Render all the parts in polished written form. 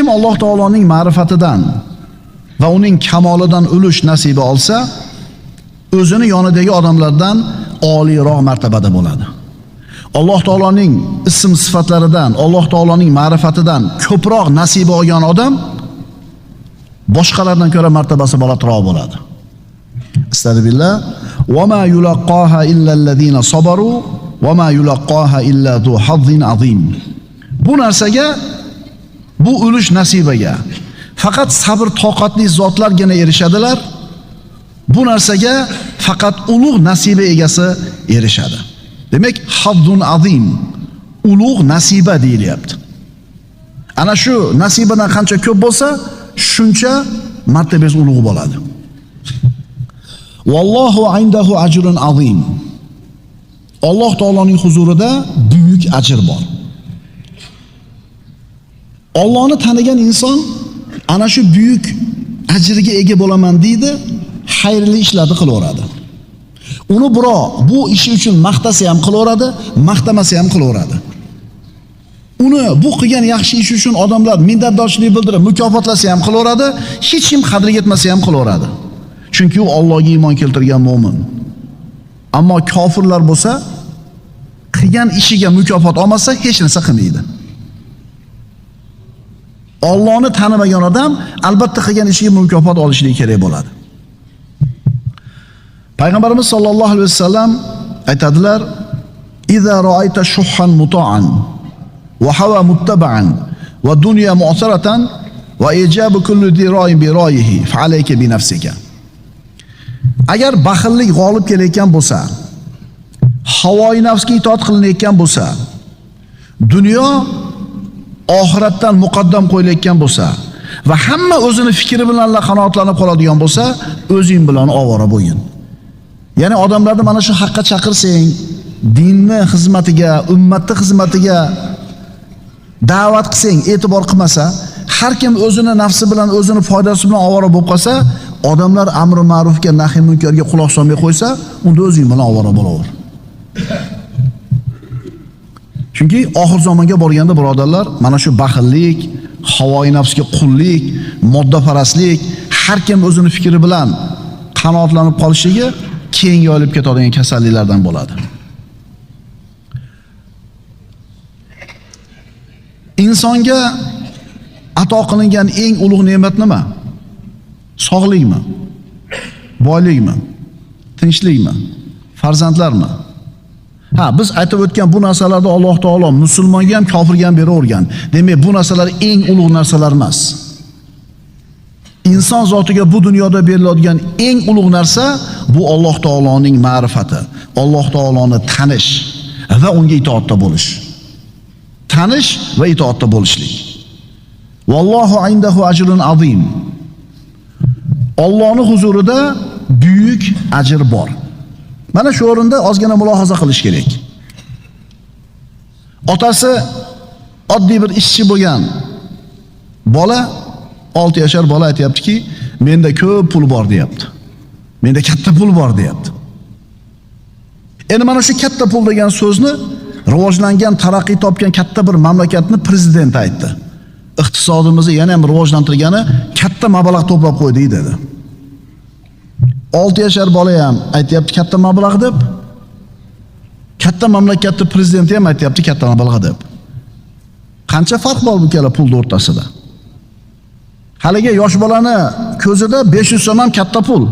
Kim Alloh taoloning ma'rifatidan va uning kamolidan ulush nasiba olsa, o'zini yonidagi odamlardan oliyroq martabada bo'ladi. Alloh taoloning ism sifatlaridan, Alloh taoloning ma'rifatidan ko'proq nasiba olgan odam boshqalardan ko'ra martabasi balandroq bo'ladi. Astagfirullah. Va ma yulaqqaha illa allazina sabaru va ma yulaqqaha illa zu hazzin azim. Bu narsaga, bu ulush nasibaga faqat sabr toqatli zotlargina erishadilar. Bu narsaga faqat ulug' nasiba egasi erishadi. Demak, hazzun azim, ulug' nasiba deyilyapti. Ana shu nasibadan qancha ko'p bo'lsa, shuncha martabasi ulug' bo'ladi. Vallohu indahu ajrun azim. Alloh taoloning huzurida buyuk ajr bor. Allohni tanigan inson ana shu buyuk ajriga ega bo'laman deydi, xayrli ishlarni qilaveradi. Uni birov bu ishi uchun maqtasa ham qilaveradi, maqtamasa ham qilaveradi. Uni bu qilgan yaxshi ishi uchun odamlar minnatdorchilik bildirib mukofotlasa ham qilaveradi, hech kim qadriga yetmasa ham qilaveradi. Chunki u Allohga iymon keltirgan mo'min. Ammo kofirlar bo'lsa, qilgan ishiga mukofot olmasa hech narsa qilmaydi. Allohni tanimagan odam albatta qilgan ishiga mukofot olishligi kerak bo'ladi. Payg'ambarimiz sollallohu alayhi vasallam aytadilar: "Iza ra'ayta shuhhan muta'an va hawa muttaba'an va dunya mu'saratan va ijabu kulli dira'in bi ra'yihi fa'alayka bi nafsika." Agar baxillik g'olib kelayotgan bo'lsa, havoi nafsga itoat qilinayotgan bo'lsa, dunyo oxiratdan muqaddam qo'yilayotgan bo'lsa va hamma o'zini fikri bilan qanoatlanib qoladigan bo'lsa, o'zing bilan ovora bo'gin. Ya'ni odamlarni mana shu haqqa chaqirsang, dinni xizmatiga, ummatni xizmatiga da'vat qilsang, e'tibor qilmasa, har kim o'zini nafsi bilan, o'zini foydasi bilan ovora bo'lib qolsa, odamlar amri ma'rufga, nahiy munkarga quloq solmay qo'ysa, unda o'zing bilan ovora bo'laver. Chunki oxir zamonga borganda birodarlar, mana shu baxillik, havoi nafsga qullik, moddaparastlik, har kim o'zini fikri bilan qanoatlanib qolishligi keng yoyilib ketadigan kasalliklardan bo'ladi. Insonga ato qilingan eng ulug' ne'mat nima? Sog'likmi? Boylikmi? Tinchlikmi? Farzandlarmi? Ha, biz aytib o'tgan bu narsalarni Alloh taolo musulmonga ham, kofirga ham beravergan. Demak, bu narsalar eng ulug' narsalar emas. Inson zotiga bu dunyoda beriladigan eng ulug' narsa bu Alloh taoloning ma'rifati, Alloh taoloni tanish va unga itoatda bo'lish. Tanish va itoatda bo'lishlik. Vallohu indahu ajrun azim. Allohning huzurida buyuk ajr bor. Mana shu o'rinda ozgina mulohaza qilish kerak. Otasi oddiy bir ishchi bo'lgan bola, 6 yashar bola aytayaptiki, menda ko'p pul bor deyapti. Menda katta pul bor deyapti. Endi mana shu katta pul degan so'zni rivojlangan, taraqqiy topgan katta bir mamlakatni prezidenti aytdi. Iqtisodimizni yana ham rivojlantirgani katta mablag' to'plab qo'ydik dedi. 6 yashar bola ham aytayapti katta mablag' deb. Katta mamlakatning prezidenti ham aytayapti katta mablag' deb. Qancha farq bor bu ikkala pulning o'rtasida? Haligi yosh bolani ko'zida 500 so'm ham katta pul.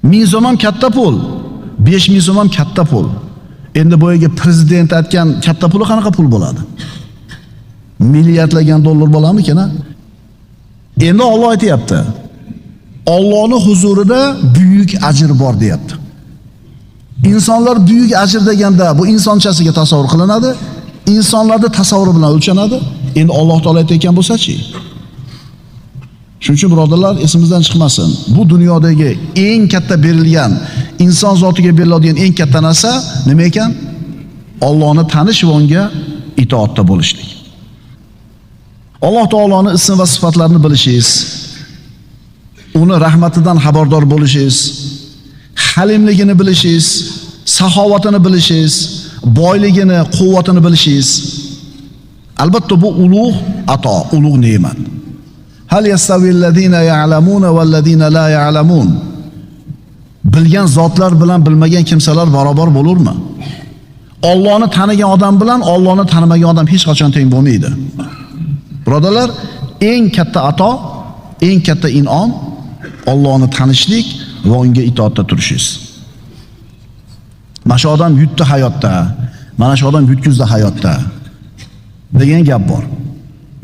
1000 so'm ham katta pul. 5000 so'm ham katta pul. Endi boyaga prezident aytgan katta puli qanaqa pul bo'ladi? Milliardlagan dollar bo'larmikan, ha? Endi Alloh aytayapti. Allohning huzurida buyuk ajr bor deyapti. Insonlar buyuk ajr deganda bu insonchasiga tasavvur qilinadi, insonlarda tasavvuri bilan o'lchanadi. Endi Alloh taolo aytayotgan bo'lsa-chi? Shuning uchun birodarlar, esimizdan chiqmasin. Bu dunyodagi eng katta berilgan, inson zotiga beriladigan eng katta narsa nima ekan? Allohni tanish va unga itoatda bo'lishlik. Alloh taoloning ism va sifatlarini bilishingiz, uni rahmatidan xabardor bo'lishingiz, halimligini bilishingiz, saxovatini bilishingiz, boyligini, quvvatini bilishingiz. Albatta bu ulug' ato, ulug' ne'mat. Hal yastawillazina ya'lamuna vallazina la ya'lamun. Bilgan zotlar bilan bilmagan kimsalar barobar bo'lurmi? Allohni tanigan odam bilan Allohni tanimagan odam hech qachon teng bo'lmaydi. Birodarlar, eng katta ato, eng katta in'om Allohni tanishlik va unga itoatda turishingiz. Mana shu odam yutdi hayotda, mana shu odam yutkizdi hayotda degan gap bor.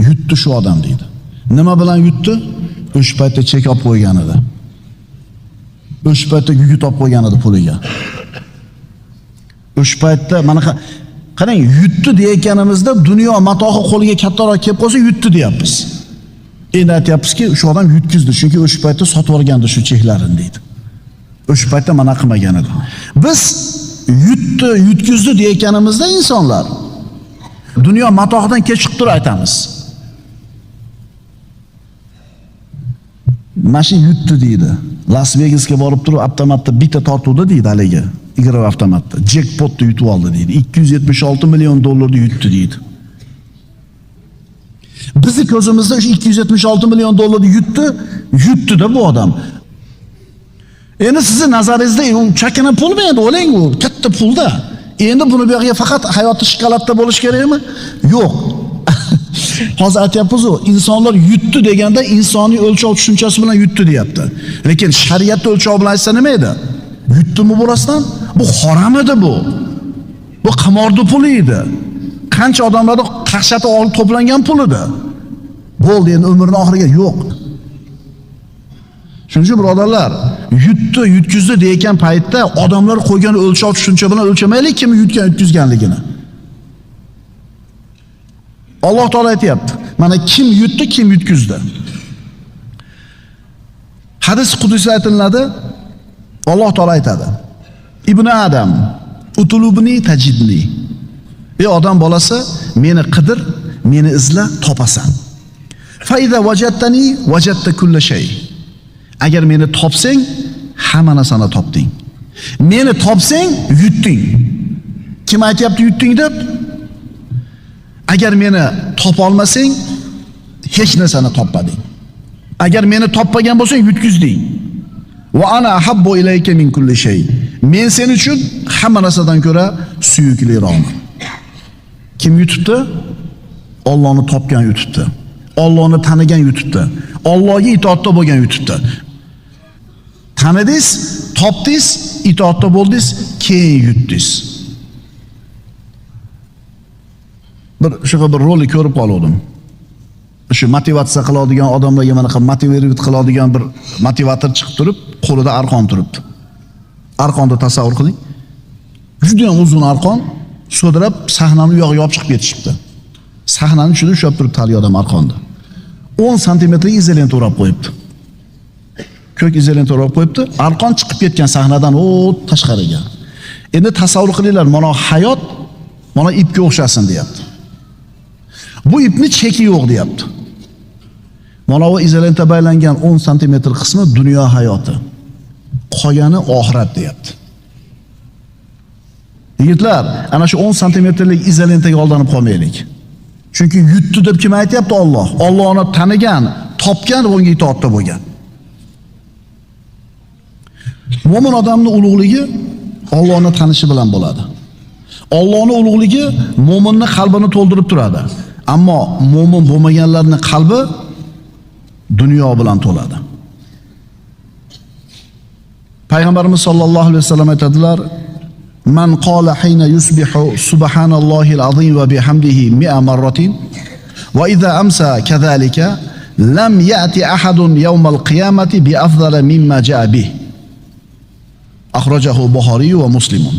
Yutdi shu odam deydi. Nima bilan yutdi? O'sha paytda chek olib qo'ygan edi. O'sha paytda yugit olib qo'ygan edi puliga. O'sha paytda mana qarang, yutdi deyotganimizda dunyo matohi qo'liga kattaroq kelib qolsa yutdi deyapmiz. Endi aytyapmizki, shu odam yutkizdi, chunki o'sha paytda sotib olgandi shu cheklarini deydi. O'sha paytda mana qilmagan edi. Biz yutdi, yutkizdi deyotganimizda insonlar dunyo matohidan kech chiqib turib aytamiz. Mana shu yutdi deydi. Las Vegasga borib turib avtomatda bitta tortuvdi deydi haligi. Игровой avtomatda jekpotni yutib oldi deydi. 276 million dollarni yutdi deydi. Bizi ko'zimizda o'sha 276 million dollarni yutdi, yutdi-da bu odam. Endi sizni nazaringizda u chakana pulmi endi o'ylang, u katta pulda. Endi buni bu yoqqa faqat hayoti shokoladda bo'lish kerakmi? Yo'q. Hozir aytyapmiz-ku, insonlar yutdi deganda insoniy o'lchov tushunchasi bilan yutdi deyapti. Lekin shariat o'lchovi bilan aytsa nima edi? Yutdimi bu rostdan? Bu harom edi bu. Bu qimordi puli edi. Qancha odamlarda qaqshatib olib to'plangan pul edi. Bo'ldi, endi umrining oxiriga yo'q. Shuning uchun birodarlar, yutdi, yutkizdi degan paytda odamlar qo'ygan o'lchov tushuncha bilan o'lchamaylik kim yutgan, yutkizganligini. Alloh taolo aytayapti. Mana kim yutdi, kim yutkizdi. Hadis qudusida aytiladi. Alloh taolo aytadi. Ibn Adam, utulubni tajidni. Ey odam bolasi, meni qidir, meni izla, topasan. Fa iza vajattani vajatta kulla shay. Agar meni topsang, hamma narsani topding. Meni topsang, yutding. Kim aytayapti yutding deb? Agar meni topa olmasang, hech narsani topmading. Agar meni topmagan bo'lsang, yutkizding. Va ana ahabbu ilayka min kulli shay. Men sen uchun hamma narsadan ko'ra suyukliroqman. Kim yutibdi? Allohni topgan yutibdi. Allohni tanigan yutibdi. Allohga itoatda bo'lgan yutibdi. Tanidingiz, topdingiz, itoatda bo'ldingiz, keyin yutdingiz. Bir shunaqa bir rolik ko'rib qoldim. Shu motivatsiya qiladigan odamlarga mana motivatsiya qiladigan bir motivator chiqib turib, qo'lida arqon turibdi. Arqonni tasavvur qiling. Juda ham uzun arqon sudrab sahnani u yog'iga olib chiqib ketishibdi. Sahnani ichida ushlab turibdi hali odam arqonni. 10 santimetrlik izolenta o'rab qo'yibdi. Ko'k izolenta o'rab qo'yibdi. Arqon chiqib ketgan sahnadan o tashqariga. Endi tasavvur qilinglar, mana hayot mana ipga o'xshasin deyapti. Bu ipni cheki yo'q deyapti. Mana bu izolenta baylangan 10 santimetr qismi dunyo hayoti. Qolgani oxirat deyapti. Yigitlar, ana shu 10 santimetrlik izolentaga aldanib qolmaylik. Chunki yutdi deb kim aytayapti? Alloh. Allohni tanigan, topgan va unga itoatda bo'lgan. Mo'min odamning ulug'ligi Allohni tanishi bilan bo'ladi. Allohning ulug'ligi mo'minning qalbini to'ldirib turadi. Ammo mo'min bo'lmaganlarning qalbi dunyo bilan to'ladi. Payg'ambarimiz sollallohu alayhi vasallam aytadilar: Man qala hina yusbihu subhanallohil azim va bihamdihi mi'a marratin va idza amsa kadhalika lam ya'ti ahadun yawmal qiyamati bi afdala mimma ja'a bih. Akhrajahu Buxoriy va Muslimun.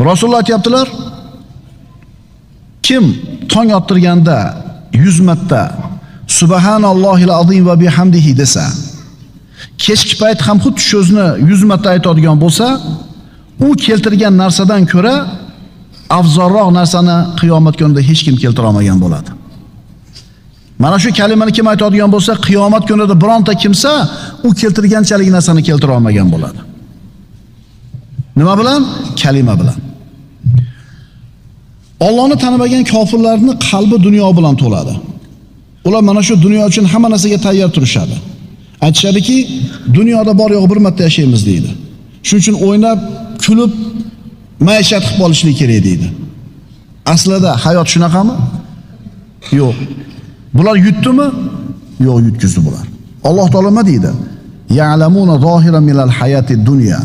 Rasululloh aytibdilar: kim tong ottirganda 100 marta subhanallohil azim va bihamdihi desa, kechki payt ham xuddi shu so'zni 100 marta aytadigan bo'lsa, u keltirgan narsadan ko'ra afzalroq narsani qiyomat kunida hech kim keltira olmagan bo'ladi. Mana shu kalimani kim aytadigan bo'lsa, qiyomat kunida bironta kimsa u keltirganchalik narsani keltira olmagan bo'ladi. Nima bilan? Kalima bilan. Allohni tanimagan kofirlarning qalbi dunyo bilan to'ladi. Ular mana shu dunyo uchun hamma narsaga tayyor turishadi. Aytishadiki, dunyoda bor yo'q bir marta yashaymiz deydi. Shuning uchun o'ynab, kulib, maishat qilib olishlik kerak deydi. Aslida hayot shunaqami? Yo'q. Bular yutdimi? Yo'q, yutkizdi bular. Alloh taolo nima deydi? Ya'lamuna zohiran minal hayatid dunya.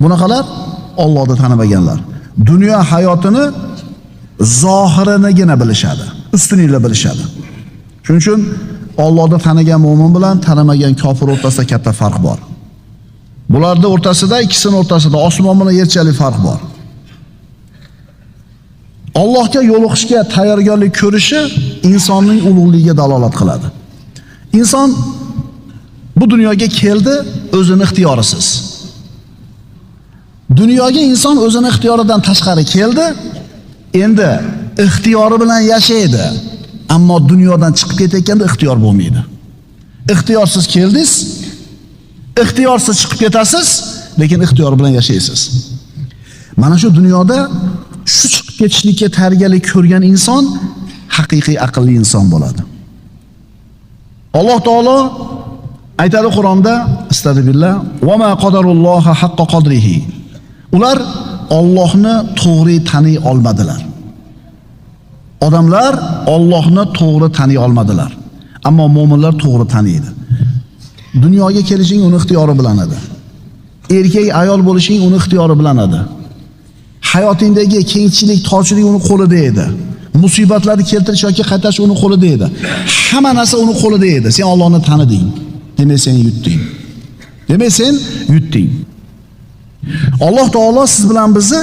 Bunaqalar Allohni tanimaganlar. Dunyo hayotini zohirinigina bilishadi, ustunini bilishadi. Shuning uchun Allohni tanigan mo'min bilan tanimagan kofir o'rtasida katta farq bor. Bularning o'rtasida, ikkisining o'rtasida osmon bilan yerchalik farq bor. Allohga yo'liqishga tayyorgarlik ko'rishi insonning ulug'ligiga dalolat qiladi. Inson bu dunyoga keldi o'zini ixtiyorisiz. Dunyoga inson o'zini ixtiyoridan tashqari keldi, endi ixtiyori bilan yashaydi. Ammo dunyodan chiqib ketayotganda ixtiyor bo'lmaydi. Ixtiyorsiz keldingiz, ixtiyorsiz chiqib ketasiz, lekin ixtiyor bilan yashaysiz. Mana shu dunyoda shu chiqib ketishlikka tayyorgarlik ko'rgan inson haqiqiy aqlli inson bo'ladi. Alloh taolo aytadi Qur'onda, astagfirullah, va ma qadarulloha haqqa qadrihi. Ular Allohni to'g'ri taniy olmadilar. Odamlar Allohni to'g'ri taniy olmadilar. Ammo mo'minlar to'g'ri taniydi. Dunyoga kelishing uni ixtiyori bilan edi. Erkak ayol bo'lishing uni ixtiyori bilan edi. Hayotingdagi kengchilik, torchilik uni qo'lida edi. Musibatlarni keltirish yoki qaytarish uni qo'lida edi. Hamma narsa uni qo'lida edi. Sen Allohni taniding. Demak sen yutding. Demak sen yutding. Alloh taolo siz bilan bizni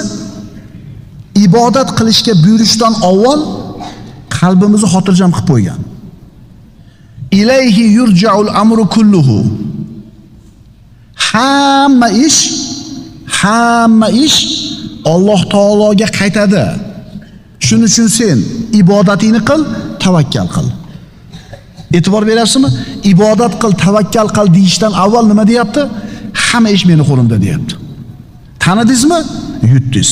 ibodat qilishga buyurishdan avval qalbimizni xotirjam qilib qo'ygan. Ilayhi yurja'ul amru kulluhu. Hamma ish Alloh taologa qaytadi. Shuning uchun sen ibodatingni qil, tavakkal qil. E'tibor beryapsizmi? Ibodat qil, tavakkal qil deyishdan avval nima deyapti? Hamma ish meni qo'limda deyapti. Tanidingizmi? Yutdingiz.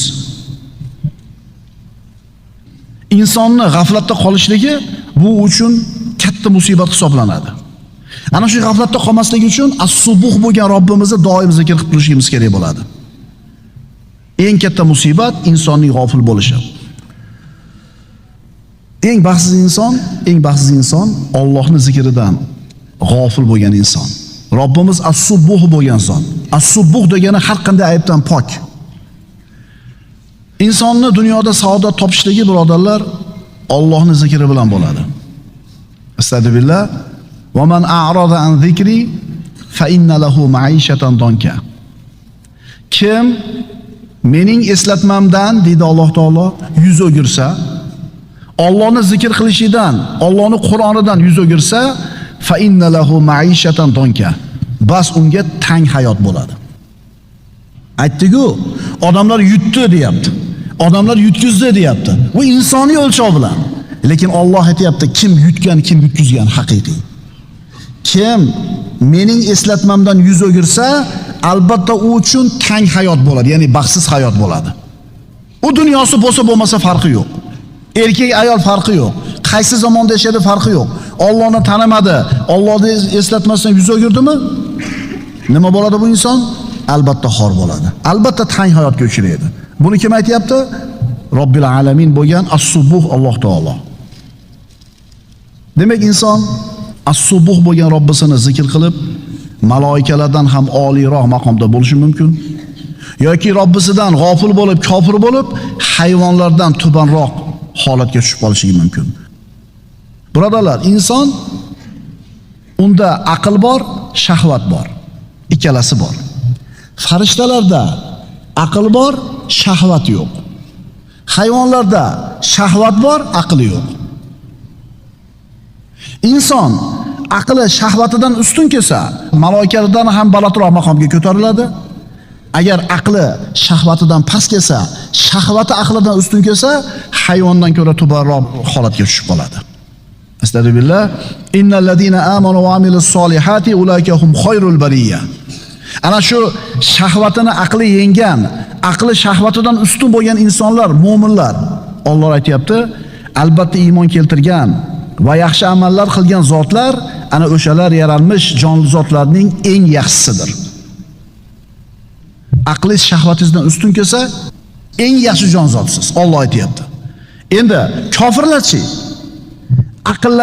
Insonni g'aflatda qolishligi bu uchun katta musibat hisoblanadi. Ana shu g'aflatda qolmasligi uchun as-subuh bo'lgan Robbimizni doim zikr qilib turishimiz kerak bo'ladi. Eng katta musibat insonning g'ofil bo'lishi. Eng baxtsiz inson Allohning zikridan g'ofil bo'lgan inson. Robbimiz as-subuh bo'lgan inson. As-subuh degani har qanday aybdan pok. Insonni dunyoda saodat topishligi, birodarlar, Allohning zikri bilan bo'ladi. Astagfirullah. Va man a'rada an zikri fa inna lahu ma'ishatan donka. Kim mening eslatmamdan, deydi Alloh taolo, yuz o'girsa, Allohni zikr qilishidan, Allohning Qur'onidan yuz o'girsa, fa inna lahu ma'ishatan donka. Bas unga tang hayot bo'ladi. Aytdi-ku, odamlar yutdi deyapti. Odamlar yutkizdi deyapti. Bu insoniy o'lchov bilan. Lekin Alloh aytayapti, kim yutgan, kim yutkizgan haqiqiy. Kim mening eslatmamdan yuz o'girsa, albatta u uchun tang hayot bo'ladi, ya'ni baxtsiz hayot bo'ladi. U dunyosi bo'lsa bo'lmasa farqi yo'q. Erkak ayol farqi yo'q. Qaysi zamonda yashadi farqi yo'q. Allohni tanimadi, Allohni eslatmasdan yuz o'girdimi? Nima bo'ladi bu inson? Albatta xor bo'ladi. Albatta tang hayotga uchraydi. Buni kim aytayapti? Robbil alamin bo'lgan as-subuh Alloh taolo. Demak inson as-subuh bo'lgan Robbisini zikr qilib, maloikalardan ham oliyroq maqomda bo'lishi mumkin. Yoki Robbisidan g'ofil bo'lib, kofir bo'lib, hayvonlardan tubanroq holatga tushib qolishi mumkin. Birodarlar, inson unda aql bor, shahvat bor. Ikkalasi bor. Farishtalarda aql bor, shahvat yo'q. Hayvonlarda shahvat bor, aql yo'q. Inson aqli shahvatidan ustun kelsa, maloikalardan ham balandroq maqomga ko'tariladi. Agar aqli shahvatidan past kelsa, shahvati aqlidan ustun kelsa, hayvondan ko'ra tubanroq holatga tushib qoladi. Astagfirullah. Innal ladina amanu va amilus solihati ulaika hum khayrul bariyya. Ana shu shahvatini aqli yenggan, aqli shahvatidan ustun bo'lgan insonlar, mo'minlar. Alloh aytayapti, albatta iymon keltirgan va yaxshi amallar qilgan zotlar ana o'shalar yaralmish jonli zotlarning eng yaxshisidir. Aqlingiz shahvatingizdan ustun kelsa, eng yaxshi jonzotsiz. Alloh aytayapti. Endi kofirlarchi? Aqllar